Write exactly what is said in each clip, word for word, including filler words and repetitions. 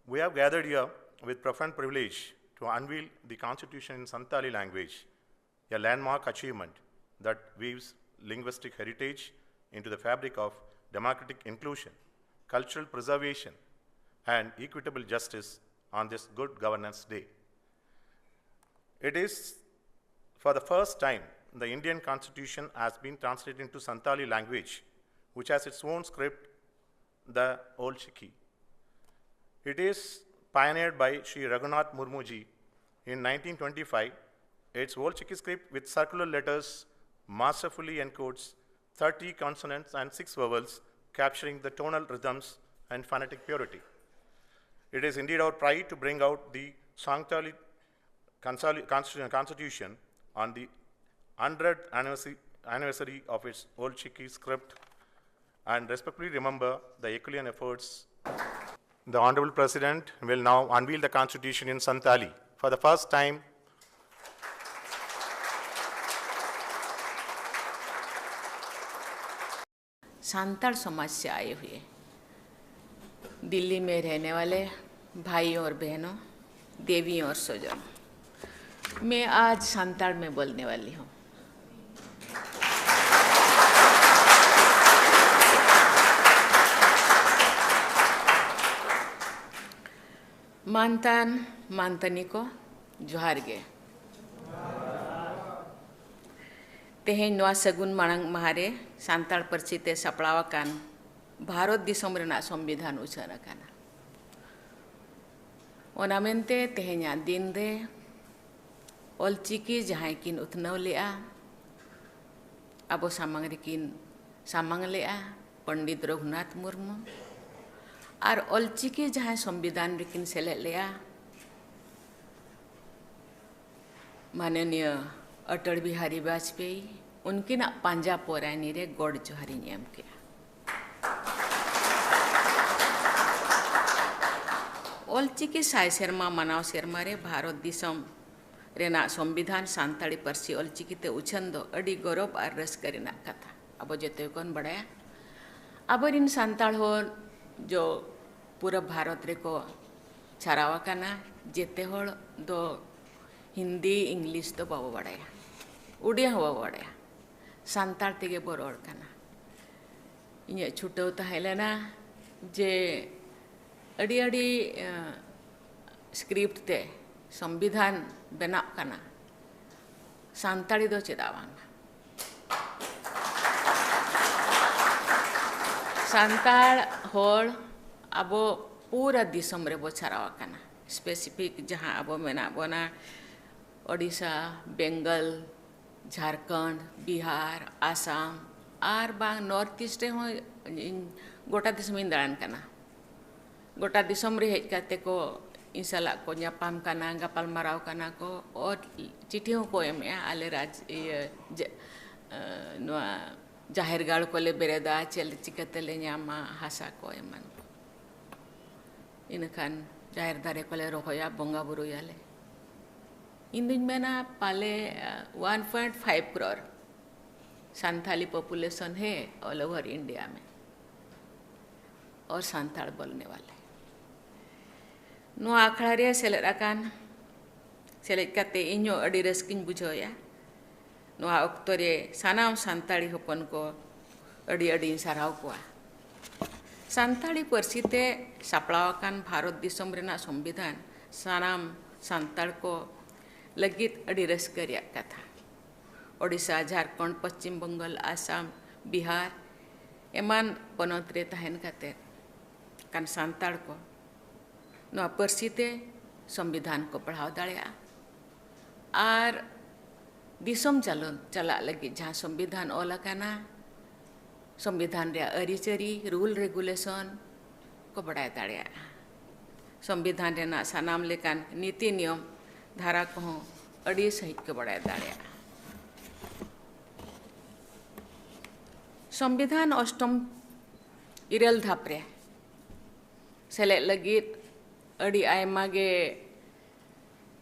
We have gathered here with profound privilege to unveil the Constitution in Santali language, a landmark achievement that weaves linguistic heritage into the fabric of democratic inclusion, cultural preservation, and equitable justice on this Good Governance Day. It is for the first time the Indian Constitution has been translated into Santali language, which has its own script, the Old Chiki. It is pioneered by Sri Raghunath Murmuji in nineteen twenty-five. Its Old Chiki script with circular letters masterfully encodes thirty consonants and six vowels, capturing the tonal rhythms and phonetic purity. It is indeed our pride to bring out the Santali Consoli- Constitu- Constitution on the hundredth anniversary, anniversary of its Old Chiki script and respectfully remember the Herculean efforts. The Honorable President will now unveil the Constitution in Santali. For the first time, Santal समाज से आए हुए दिल्ली में रहने वाले भाई और बहनों, देवी और स्वजन, मैं आज संताल में बोलने वाली हूँ। ᱢᱟᱱᱛᱟᱱ ᱢᱟᱱᱛᱟᱱᱤ ᱠᱚ, ᱡᱚᱦᱟᱨ ᱜᱮ᱾ ᱛᱮᱦᱮᱧ ᱱᱚᱣᱟ ᱥᱟᱹᱜᱩᱱ ᱢᱟᱲᱟᱝ ᱢᱟᱦᱟ ᱨᱮ ᱥᱟᱱᱛᱟᱲ ᱯᱟᱹᱨᱥᱤ ᱛᱮ ᱥᱟᱯᱲᱟᱣ ᱟᱠᱟᱱ ᱵᱷᱟᱨᱚᱛ ᱫᱤᱥᱚᱢ ᱨᱮᱱᱟᱜ ᱥᱚᱝᱵᱤᱫᱷᱟᱱ ᱩᱪᱷᱟᱹᱱ ᱟᱠᱟᱱᱟ᱾ ᱚᱱᱟ ᱢᱮᱱᱛᱮ ᱛᱮᱦᱮᱧᱟᱜ ᱫᱤᱱ ᱨᱮ ᱚᱞᱪᱤᱠᱤ ᱡᱟᱦᱟᱸᱭ ᱠᱤᱱ ᱩᱛᱷᱱᱟᱹᱣ ᱞᱮᱫᱼᱟ, ᱟᱵᱚ ᱥᱟᱢᱟᱝ ᱨᱮᱠᱤᱱ ᱥᱟᱢᱟᱝ ᱞᱮᱫᱼᱟ, ᱯᱚᱱᱰᱤᱛ ᱨᱚᱜᱷᱩᱱᱟᱛᱷ ᱢᱩᱨᱢᱩ, ᱟᱨ ᱚᱞᱪᱤᱠᱤ ᱡᱟᱦᱟᱸᱭ ᱥᱚᱝᱵᱤᱫᱷᱟᱱ ᱨᱮᱠᱤᱱ ᱥᱮᱞᱮᱫ ᱞᱮᱫᱼᱟ, ᱢᱟᱱᱚᱱᱤᱭᱟᱹ ᱚᱴᱚᱞ ᱵᱤᱦᱟᱨᱤ ᱵᱟᱡᱽᱯᱮᱭᱤ, ᱩᱱᱠᱤᱱᱟᱜ ᱯᱟᱸᱡᱟ ᱯᱚᱨᱟᱭᱱᱤ ᱨᱮ ᱜᱚᱰ ᱡᱚᱦᱟᱨᱤᱧ ᱮᱢ ᱠᱮᱫᱼᱟ᱾ ᱚᱞᱪᱤᱠᱤ ᱥᱟᱭ ᱥᱮᱨᱢᱟ ᱢᱟᱱᱟᱣ ᱥᱮᱨᱢᱟ ᱨᱮ ᱵᱷᱟᱨᱚᱛ ᱫᱤᱥᱚᱢ ᱨᱮᱱᱟᱜ ᱥᱚᱝᱵᱤᱫᱷᱟᱱ ᱥᱟᱱᱛᱟᱲᱤ ᱯᱟᱹᱨᱥᱤ ᱚᱞᱪᱤᱠᱤ ᱛᱮ ᱩᱪᱷᱟᱹᱱ ᱫᱚ ᱟᱹᱰᱤ ᱜᱚᱨᱚᱵᱽ ᱟᱨ ᱨᱟᱹᱥᱠᱟᱹ ᱨᱮᱱᱟᱜ ᱠᱟᱛᱷᱟ᱾ ᱟᱵᱚ ᱡᱚᱛᱚ ᱜᱮᱵᱚᱱ ᱵᱟᱲᱟᱭᱟ, ᱟᱵᱚᱨᱤᱱ ᱥᱟᱱᱛᱟᱲ ᱦᱚᱲ ᱡᱚ ᱯᱩᱨᱟᱹ ᱵᱷᱟᱨᱚᱛ ᱨᱮᱠᱚ ᱪᱷᱟᱨᱟᱣ ᱟᱠᱟᱱᱟ᱾ ᱡᱮᱛᱮ ᱦᱚᱲ ᱫᱚ ᱦᱤᱱᱫᱤ, ᱤᱝᱞᱤᱥ ᱫᱚ ᱵᱟᱵᱚ ᱵᱟᱲᱟᱭᱟ, ᱩᱰᱤᱭᱟ ᱦᱚᱸ ᱵᱟᱵᱚ ᱵᱟᱲᱟᱭᱟ, ᱥᱟᱱᱛᱟᱲ ᱛᱮᱜᱮ ᱵᱚ ᱨᱚᱲ ᱠᱟᱱᱟ᱾ ᱤᱧᱟᱹᱜ ᱪᱷᱩᱴᱟᱹᱣ ᱛᱟᱦᱮᱸ ᱞᱮᱱᱟ ᱡᱮ ᱟᱹᱰᱤ ᱟᱹᱰᱤ, ᱮᱸ, script ᱛᱮ ᱥᱚᱝᱵᱤᱫᱷᱟᱱ ᱵᱮᱱᱟᱜ ᱠᱟᱱᱟ, ᱥᱟᱱᱛᱟᱲᱤ ᱫᱚ ᱪᱮᱫᱟᱜ ᱵᱟᱝ? ᱥᱟᱱᱛᱟᱲ ᱦᱚᱲ ᱟᱵᱚ ᱯᱩᱨᱟᱹ ᱫᱤᱥᱚᱢ ᱨᱮᱵᱚ ᱪᱷᱟᱨᱟᱣ ᱟᱠᱟᱱᱟ᱾ Specific ᱡᱟᱦᱟᱸ ᱟᱵᱚ ᱢᱮᱱᱟᱜ ᱵᱚᱱᱟ, ᱳᱰᱤᱥᱟ, ᱵᱮᱝᱜᱚᱞ, ᱡᱷᱟᱲᱠᱷᱚᱸᱰ, ᱵᱤᱦᱟᱨ, ᱟᱥᱟᱢ, ᱟᱨ ᱵᱟᱝ North East ᱨᱮᱦᱚᱸ ᱤᱧ ᱜᱚᱴᱟ ᱫᱤᱥᱚᱢᱤᱧ ᱫᱟᱬᱟᱱ ᱠᱟᱱᱟ᱾ ᱜᱚᱴᱟ ᱫᱤᱥᱚᱢ ᱨᱮ ᱦᱮᱡ ᱠᱟᱛᱮ ᱠᱚ ᱤᱧ ᱥᱟᱞᱟᱜ ᱠᱚ ᱧᱟᱯᱟᱢ ᱠᱟᱱᱟ, ᱜᱟᱯᱟᱞᱢᱟᱨᱟᱣ ᱠᱟᱱᱟ ᱠᱚ, ᱟᱨ ᱪᱤᱴᱷᱤ ᱦᱚᱸᱠᱚ ᱮᱢᱮᱜᱼᱟ, ᱟᱞᱮ ᱨᱟᱡᱽ, ᱤᱭᱟᱹ, ᱡᱮ, ᱮ, ᱱᱚᱣᱟ ᱡᱟᱦᱮᱨ ᱜᱟᱲ ᱠᱚᱞᱮ ᱵᱮᱨᱮᱫᱟ, ᱪᱮᱫ ᱪᱤᱠᱟᱹ ᱛᱮᱞᱮ ᱧᱟᱢᱟ ᱦᱟᱥᱟ ᱠᱚ ᱮᱢᱟᱱ ᱠᱚ᱾ ᱤᱱᱟᱹᱠᱷᱟᱱ ᱡᱟᱦᱮᱨ ᱫᱟᱨᱮ ᱠᱚᱞᱮ ᱨᱚᱦᱚᱭᱟ, ᱵᱚᱸᱜᱟ ᱵᱩᱨᱩᱭᱟᱞᱮ᱾ ᱤᱧ ᱫᱩᱧ ᱢᱮᱱᱟ ᱯᱟᱞᱮ, ᱮ, one point five crore Santali population ᱦᱮ all over India ᱢᱮ᱾ ᱚᱨ ᱥᱟᱱᱛᱟᱲ ᱵᱚᱞᱱᱮ ᱣᱟᱞᱮ᱾ ᱱᱚᱣᱟ ᱟᱠᱷᱲᱟ ᱨᱮ ᱥᱮᱞᱮᱫ ᱟᱠᱟᱱ, ᱥᱮᱞᱮᱫ ᱠᱟᱛᱮ ᱤᱧᱦᱚᱸ ᱟᱹᱰᱤ ᱨᱟᱹᱥᱠᱟᱹᱧ ᱵᱩᱡᱷᱟᱹᱣᱮᱫᱼᱟ᱾ ᱱᱚᱣᱟ ᱚᱠᱛᱚ ᱨᱮ ᱥᱟᱱᱟᱢ ᱥᱟᱱᱛᱟᱲᱤ ᱦᱚᱯᱚᱱ ᱠᱚ ᱟᱹᱰᱤ ᱟᱹᱰᱤᱧ ᱥᱟᱨᱦᱟᱣ ᱠᱚᱣᱟ᱾ ᱥᱟᱱᱛᱟᱲᱤ ᱯᱟᱹᱨᱥᱤ ᱛᱮ ᱥᱟᱯᱲᱟᱣ ᱟᱠᱟᱱ ᱵᱷᱟᱨᱚᱛ ᱫᱤᱥᱚᱢ ᱨᱮᱱᱟᱜ ᱥᱚᱝᱵᱤᱫᱷᱟᱱ ᱥᱟᱱᱟᱢ ᱥᱟᱱᱛᱟᱲ ᱠᱚ ᱞᱟᱹᱜᱤᱫ ᱟᱹᱰᱤ ᱨᱟᱹᱥᱠᱟᱹ ᱨᱮᱭᱟᱜ ᱠᱟᱛᱷᱟ᱾ ᱳᱰᱤᱥᱟ, ᱡᱷᱟᱲᱠᱷᱚᱸᱰ, ᱯᱚᱥᱪᱤᱢ ᱵᱚᱝᱜᱚᱞ, ᱟᱥᱟᱢ, ᱵᱤᱦᱟᱨ ᱮᱢᱟᱱ ᱯᱚᱱᱚᱛ ᱨᱮ ᱛᱟᱦᱮᱱ ᱠᱟᱛᱮ ᱠᱟᱱ ᱥᱟᱱᱛᱟᱲ ᱠᱚ ᱱᱚᱣᱟ ᱯᱟᱹᱨᱥᱤ ᱛᱮ ᱥᱚᱝᱵᱤᱫᱷᱟᱱ ᱠᱚ ᱯᱟᱲᱦᱟᱣ ᱫᱟᱲᱮᱭᱟᱜᱼᱟ᱾ ᱟᱨ ᱫᱤᱥᱚᱢ ᱪᱟᱞᱚᱱ, ᱪᱟᱞᱟᱜ ᱞᱟᱹᱜᱤᱫ ᱡᱟᱦᱟᱸ ᱥᱚᱝᱵᱤᱫᱷᱟᱱ ᱚᱞ ᱟᱠᱟᱱᱟ, ᱥᱚᱝᱵᱤᱫᱷᱟᱱ ᱨᱮᱭᱟᱜ ᱟᱹᱨᱤᱪᱟᱹᱞᱤ, rule regulation ᱠᱚ ᱵᱟᱰᱟᱭ ᱫᱟᱲᱮᱭᱟᱜᱼᱟ᱾ ᱥᱚᱝᱵᱤᱫᱷᱟᱱ ᱨᱮᱱᱟᱜ ᱥᱟᱱᱟᱢ ᱞᱮᱠᱟᱱ ᱱᱤᱛᱤ ᱱᱤᱭᱚᱢ ᱫᱷᱟᱨᱟ ᱠᱚᱦᱚᱸ ᱟᱹᱰᱤ ᱥᱟᱺᱦᱤᱡ ᱠᱚ ᱵᱟᱰᱟᱭ ᱫᱟᱲᱮᱭᱟᱜᱼᱟ᱾ ᱥᱚᱝᱵᱤᱫᱷᱟᱱ ᱚᱥᱴᱚᱢ ᱤᱨᱟᱹᱞ ᱫᱷᱟᱯ ᱨᱮ ᱥᱮᱞᱮᱫ ᱞᱟᱹᱜᱤᱫ ᱟᱹᱰᱤ ᱟᱭᱢᱟ ᱜᱮ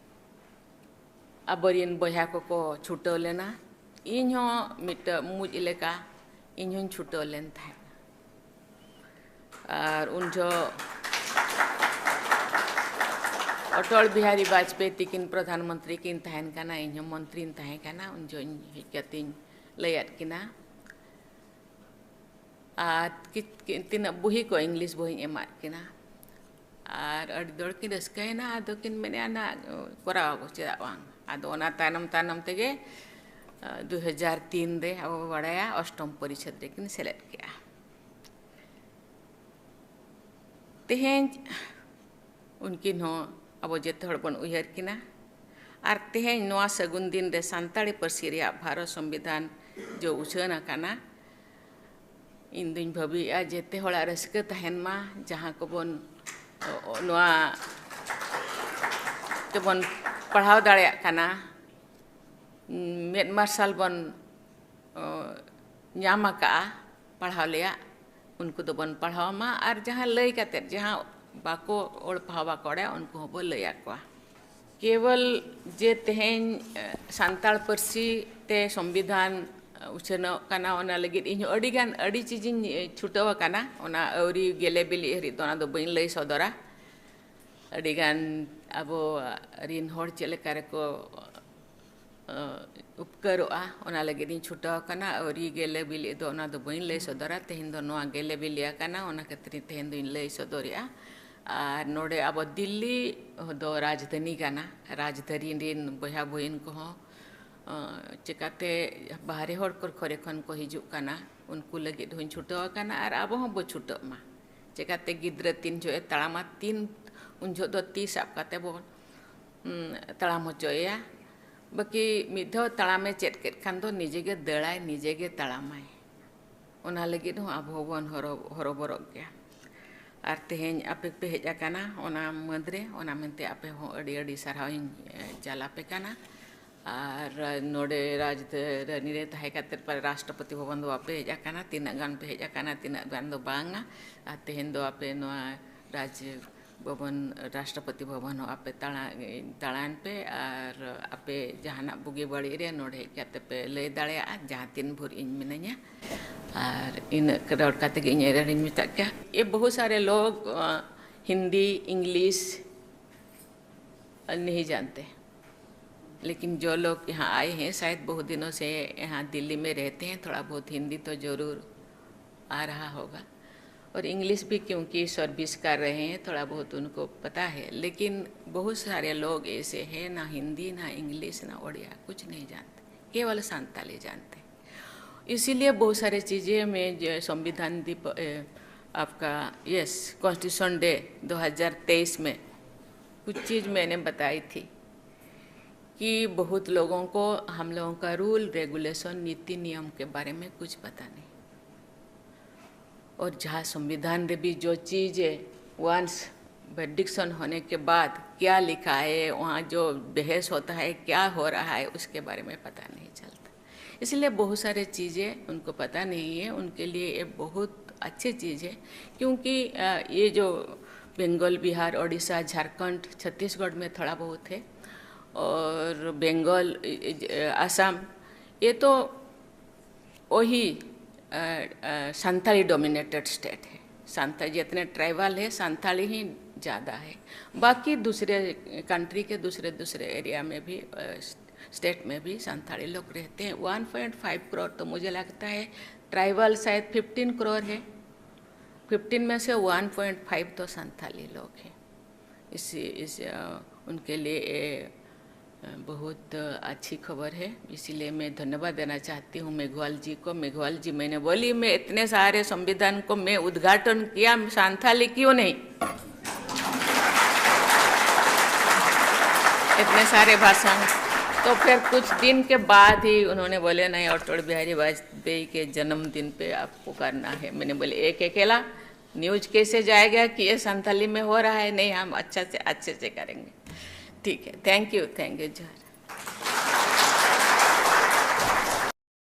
ᱟᱵᱚᱨᱮᱱ ᱵᱚᱭᱦᱟ ᱠᱚᱠᱚ ᱪᱷᱩᱴᱟᱹᱣ ᱞᱮᱱᱟ᱾ ᱤᱧ ᱦᱚᱸ ᱢᱤᱫᱴᱟᱹᱝ ᱢᱩᱡ ᱞᱮᱠᱟ ᱤᱧ ᱦᱚᱸᱧ ᱪᱷᱩᱴᱟᱹᱣ ᱞᱮᱱ ᱛᱟᱦᱮᱸᱫ᱾ ᱟᱨ ᱩᱱ ᱡᱚᱦᱚᱜ ᱚᱴᱚᱞ ᱵᱤᱦᱟᱨᱤ ᱵᱟᱡᱽᱯᱮᱭᱤ ᱛᱤᱠᱤᱱ ᱯᱨᱚᱫᱷᱟᱱ ᱢᱚᱱᱛᱨᱤ ᱠᱤᱱ ᱛᱟᱦᱮᱱ ᱠᱟᱱᱟ, ᱤᱧ ᱦᱚᱸ ᱢᱚᱱᱛᱨᱤᱧ ᱛᱟᱦᱮᱸ ᱠᱟᱱᱟ᱾ ᱩᱱ ᱡᱚᱦᱚᱜ ᱤᱧ ᱦᱮᱡ ᱠᱟᱛᱮᱧ ᱞᱟᱹᱭᱟᱫ ᱠᱤᱱᱟ᱾ ᱟᱨ ᱠᱤ-, ᱠᱤ-, ᱛᱤᱱᱟᱹᱜ ᱵᱩᱦᱤ ᱠᱚ, ᱤᱝᱞᱤᱥ ᱵᱩᱦᱤᱧ ᱮᱢᱟᱫ ᱠᱤᱱᱟ᱾ ᱟᱨ ᱟᱹᱰᱤ ᱡᱳᱨ ᱠᱤᱱ ᱨᱟᱹᱥᱠᱟᱹᱭᱮᱱᱟ, ᱟᱫᱚ ᱠᱤᱱ ᱢᱮᱱᱮᱫᱼᱟ, "ᱱᱟ, ᱠᱚᱨᱟᱣ ᱟᱵᱚ, ᱪᱮᱫᱟᱜ ᱵᱟᱝ?" ᱟᱫᱚ ᱚᱱᱟ ᱛᱟᱭᱱᱚᱢ ᱛᱟᱭᱱᱚᱢ ᱛᱮᱜᱮ, ᱟ, ᱫᱩ ᱦᱟᱡᱟᱨ ᱛᱤᱱ ᱨᱮ ᱟᱵᱚ ᱵᱚ ᱵᱟᱲᱟᱭᱟ, ᱚᱥᱴᱚᱢ ᱯᱚᱨᱤᱪᱷᱮᱫ ᱨᱮᱠᱤᱱ ᱥᱮᱞᱮᱫ ᱠᱮᱜᱼᱟ᱾ ᱛᱮᱦᱮᱧ ᱩᱱᱠᱤᱱ ᱦᱚᱸ ᱟᱵᱚ ᱡᱮᱛᱮ ᱦᱚᱲ ᱵᱚᱱ ᱩᱭᱦᱟᱹᱨ ᱠᱤᱱᱟ᱾ ᱟᱨ ᱛᱮᱦᱮᱧ ᱱᱚᱣᱟ ᱥᱟᱹᱜᱩᱱ ᱫᱤᱱ ᱨᱮ ᱥᱟᱱᱛᱟᱲᱤ ᱯᱟᱹᱨᱥᱤ ᱨᱮᱭᱟᱜ ᱵᱷᱟᱨᱚᱛ ᱥᱚᱝᱵᱤᱫᱷᱟᱱ ᱡᱚ ᱩᱪᱷᱟᱹᱱ ᱟᱠᱟᱱᱟ᱾ ᱤᱧ ᱫᱩᱧ ᱵᱷᱟᱹᱵᱤᱭᱮᱫᱼᱟ, ᱡᱮᱛᱮ ᱦᱚᱲᱟᱜ ᱨᱟᱹᱥᱠᱟᱹ ᱛᱟᱦᱮᱱ ᱢᱟ, ᱡᱟᱦᱟᱸ ᱠᱚᱵᱚᱱ, ᱚ, ᱱᱚᱣᱟ ᱛᱮᱵᱚᱱ ᱯᱟᱲᱦᱟᱣ ᱫᱟᱲᱮᱭᱟᱜ ᱠᱟᱱᱟ, ᱢᱮᱫ ᱢᱟᱨᱥᱟᱞ ᱵᱚᱱ, ᱚ, ᱧᱟᱢ ᱟᱠᱟᱫᱼᱟ ᱯᱟᱲᱦᱟᱣ ᱞᱮᱭᱟᱜ, ᱩᱱᱠᱩ ᱫᱚᱵᱚᱱ ᱯᱟᱲᱦᱟᱣ ᱢᱟ᱾ ᱟᱨ ᱡᱟᱦᱟᱸ ᱞᱟᱹᱭ ᱠᱟᱛᱮᱫ, ᱡᱟᱦᱟᱸ ᱵᱟᱠᱚ ᱚᱞ ᱯᱟᱲᱦᱟᱣ ᱵᱟᱠᱚ ᱵᱟᱲᱟᱭᱟ, ᱩᱱᱠᱩ ᱦᱚᱸᱵᱚ ᱞᱟᱹᱭ ᱟᱠᱚᱣᱟ᱾ ᱠᱮᱵᱚᱞ ᱡᱮ ᱛᱮᱦᱮᱧ, ᱮ, ᱥᱟᱱᱛᱟᱲ ᱯᱟᱹᱨᱥᱤ ᱛᱮ ᱥᱚᱝᱵᱤᱫᱷᱟᱱ, ᱮ, ᱩᱪᱷᱟᱹᱱᱚᱜ ᱠᱟᱱᱟ, ᱚᱱᱟ ᱞᱟᱹᱜᱤᱫ ᱤᱧ ᱦᱚᱸ ᱟᱹᱰᱤᱜᱟᱱ, ᱟᱹᱰᱤ ᱪᱤᱡᱤᱧ, ᱮ, ᱪᱷᱩᱴᱟᱹᱣ ᱟᱠᱟᱱᱟ᱾ ᱚᱱᱟ ᱟᱹᱣᱨᱤ ᱜᱮᱞᱮ ᱵᱤᱞᱤᱜ ᱦᱟᱹᱨᱤᱡ ᱫᱚ ᱚᱱᱟ ᱫᱚ ᱵᱟᱹᱧ ᱞᱟᱹᱭ ᱥᱚᱫᱚᱨᱟ᱾ ᱟᱹᱰᱤᱜᱟᱱ ᱟᱵᱚ ᱨᱤᱱ ᱦᱚᱲ ᱪᱮᱫ ᱞᱮᱠᱟ ᱨᱮᱠᱚ, ᱮ, ᱩᱯᱠᱟᱹᱨᱚᱜᱼᱟ, ᱚᱱᱟ ᱞᱟᱹᱜᱤᱫ ᱤᱧ ᱪᱷᱩᱴᱟᱹᱣ ᱟᱠᱟᱱᱟ᱾ ᱟᱹᱣᱨᱤ ᱜᱮᱞᱮ ᱵᱤᱞᱤᱜ ᱫᱚ ᱚᱱᱟ ᱫᱚ ᱵᱟᱹᱧ ᱞᱟᱹᱭ ᱥᱚᱫᱚᱨᱟ᱾ ᱛᱮᱦᱮᱧ ᱫᱚ ᱱᱚᱣᱟ ᱜᱮᱞᱮ ᱵᱤᱞᱤ ᱟᱠᱟᱱᱟ, ᱚᱱᱟ ᱠᱷᱟᱹᱛᱤᱨ ᱛᱮᱦᱮᱧ ᱫᱚᱧ ᱞᱟᱹᱭ ᱥᱚᱫᱚᱨᱮᱜᱼᱟ᱾ ᱟᱨ ᱱᱚᱰᱮ ᱟᱵᱚ ᱫᱤᱞᱞᱤ ᱫᱚ ᱨᱟᱡᱽᱫᱷᱟᱱᱤ ᱠᱟᱱᱟ, ᱨᱟᱡᱽᱫᱷᱟᱱᱤ ᱨᱤᱱ ᱵᱚᱭᱦᱟ ᱵᱩᱦᱤᱱ ᱠᱚᱦᱚᱸ, ᱮ, ᱪᱮᱠᱟᱛᱮ ᱵᱟᱦᱨᱮ ᱦᱚᱲ ᱠᱚᱨᱮ ᱠᱷᱚᱱ ᱠᱚ ᱦᱤᱡᱩᱜ ᱠᱟᱱᱟ, ᱩᱱᱠᱩ ᱞᱟᱹᱜᱤᱫ ᱦᱚᱸᱧ ᱪᱷᱩᱴᱟᱹᱣ ᱟᱠᱟᱱᱟ ᱟᱨ ᱟᱵᱚ ᱦᱚᱸ ᱵᱚ ᱪᱷᱩᱴᱟᱹᱜ ᱢᱟ᱾ ᱪᱮᱠᱟᱛᱮ ᱜᱤᱫᱽᱨᱟᱹ ᱛᱤᱱ ᱡᱚᱦᱚᱜ ᱮ ᱛᱟᱲᱟᱢᱟ, ᱛᱤᱱ ᱩᱱ ᱡᱚᱦᱚᱜ ᱫᱚ ᱛᱤ ᱥᱟᱵ ᱠᱟᱛᱮ ᱵᱚ, ᱩᱸ, ᱛᱟᱲᱟᱢ ᱦᱚᱪᱚᱭᱮᱭᱟ᱾ ᱵᱟᱹᱠᱤ ᱢᱤᱫ ᱫᱷᱟᱣ ᱛᱟᱲᱟᱢᱮ ᱪᱮᱫ ᱠᱮᱫ ᱠᱷᱟᱱ ᱫᱚ ᱱᱤᱡᱮ ᱜᱮ ᱫᱟᱹᱲᱟᱭ, ᱱᱤᱡᱮ ᱜᱮ ᱛᱟᱲᱟᱢᱟᱭ᱾ ᱚᱱᱟ ᱞᱟᱹᱜᱤᱫ ᱦᱚᱸ ᱟᱵᱚ ᱦᱚᱸᱵᱚᱱ ᱦᱚᱨᱚ-, ᱦᱚᱨᱚᱵᱚᱨᱚᱜ ᱜᱮᱭᱟ᱾ ᱟᱨ ᱛᱮᱦᱮᱧ ᱟᱯᱮ ᱯᱮ ᱦᱮᱡ ᱟᱠᱟᱱᱟ ᱚᱱᱟ ᱢᱟᱹᱫᱽ ᱨᱮ, ᱚᱱᱟ ᱢᱮᱱᱛᱮ ᱟᱯᱮ ᱦᱚᱸ ᱟᱹᱰᱤ ᱟᱹᱰᱤ ᱥᱟᱨᱦᱟᱣ ᱤᱧ, ᱮ, ᱪᱟᱞ ᱟᱯᱮ ᱠᱟᱱᱟ᱾ ᱟᱨ ᱱᱚᱰᱮ ᱨᱟᱡᱽᱫᱷᱟᱱᱤ ᱨᱮ ᱛᱟᱦᱮᱸ ᱠᱟᱛᱮᱫ ᱯᱟᱞᱮ ᱨᱟᱥᱴᱨᱚᱯᱚᱛᱤ ᱵᱷᱚᱵᱚᱱ ᱫᱚ ᱵᱟᱯᱮ ᱦᱮᱡ ᱟᱠᱟᱱᱟ, ᱛᱤᱱᱟᱹᱜ ᱜᱟᱱ ᱯᱮ ᱦᱮᱡ ᱟᱠᱟᱱᱟ, ᱛᱤᱱᱟᱹᱜ ᱜᱟᱱ ᱫᱚ ᱵᱟᱝᱟ᱾ ᱟᱨ ᱛᱮᱦᱮᱧ ᱫᱚ ᱟᱯᱮ ᱱᱚᱣᱟ ᱨᱟᱡᱽ ᱵᱷᱚᱵᱚᱱ, ᱨᱟᱥᱴᱨᱚᱯᱚᱛᱤ ᱵᱷᱚᱵᱚᱱ ᱦᱚᱸ ᱟᱯᱮ ᱫᱟᱬᱟ-, ᱫᱟᱬᱟᱱ ᱯᱮ ᱟᱨ ᱟᱯᱮ ᱡᱟᱦᱟᱱᱟᱜ ᱵᱩᱜᱤ ᱵᱟᱹᱲᱤᱡ ᱨᱮ ᱱᱚᱰᱮ ᱦᱮᱡ ᱠᱟᱛᱮ ᱯᱮ ᱞᱟᱹᱭ ᱫᱟᱲᱮᱭᱟᱜᱼᱟ, ᱡᱟᱦᱟᱸ ᱛᱤᱱ ᱵᱷᱳᱨ ᱤᱧ ᱢᱤᱱᱟᱹᱧᱟ᱾ ᱟᱨ ᱤᱱᱟᱹᱜ ᱨᱚᱲ ᱠᱟᱛᱮ ᱜᱮ ᱤᱧ ᱮᱨᱟᱧ ᱢᱮᱛᱟᱜ ᱠᱮᱭᱟ᱾ ᱮ, ᱵᱚᱦᱩᱛ ᱥᱟᱨᱮ ᱞᱳᱜ, ᱟ, ᱦᱤᱱᱫᱤ, ᱤᱝᱞᱤᱥ, नहीं जानते। लेकिन जो लोग यहाँ आए हैं, शायद बहुत दिनों से यहाँ दिल्ली में रहते हैं, थोड़ा बहुत हिंदी तो ज़रूर आ रहा होगा। और इंग्लिश भी, क्योंकि सर्विस कर रहे हैं, थोड़ा बहुत उनको पता है। लेकिन बहुत सारे लोग ऐसे हैं, ना हिंदी, ना इंग्लिश, ना उड़िया, कुछ नहीं जानते, केवल संताली जानते हैं। इसीलिए बहुत सारे चीज़ें में जो संविधान दिप-, ए, आपका, यस, कॉन्स्टिट्यूशन डे दो हज़ार तेईस में कुछ चीज़ मैंने बताई थी कि बहुत लोगों को हम लोगों का रूल रेगुलेशन, नीति नियम के बारे में कुछ पता नहीं। और जहाँ संविधान में भी जो चीज़ है, वंस वर्डिक्शन होने के बाद क्या लिखा है, वहाँ जो बहस होता है, क्या हो रहा है, उसके बारे में पता नहीं चलता। इसलिए बहुत सारे चीज़ें उनको पता नहीं है, उनके लिए ये बहुत अच्छी चीज़ है। क्योंकि अ, ये जो बंगाल, बिहार, उड़ीसा, झारखंड, छत्तीसगढ़ में थोड़ा बहुत है, और बंगाल, इ-, इ-, असम, ये तो वही अ, अ, संथाली डोमिनेटेड स्टेट है। संथा-, जितने ट्राइबल है, संथाली ही ज़्यादा है। बाकी दूसरे कंट्री के दूसरे दूसरे एरिया में भी, अ, स्टेट में भी संथाली लोग रहते हैं। वन पॉइंट फ़ाइव करोड़ तो मुझे लगता है, ट्राइबल शायद फ़िफ़्टीन करोड़ है, फ़िफ़्टीन में से वन पॉइंट फ़ाइव तो संथाली लोग हैं। इस, इस, अ, उनके लिए ये, अ, बहुत अच्छी खबर है। इसीलिए मैं धन्यवाद देना चाहती हूँ मेघवाल जी को। मेघवाल जी, मैंने बोली, मैं इतने सारे संविधान को मैं उद्घाटन किया, संथाली क्यों नहीं? इतने सारे भाषण। तो फिर कुछ दिन के बाद ही उन्होंने बोले, नहीं, अटल बिहारी वाजपेयी के जन्मदिन पे आपको करना है। मैंने बोले, एक अकेला न्यूज कैसे जाएगा कि ये संथाली में हो रहा है? नहीं, हम अच्छा से, अच्छे से करेंगे। ठीक है, थैंक यू, थैंक यू, जोहार।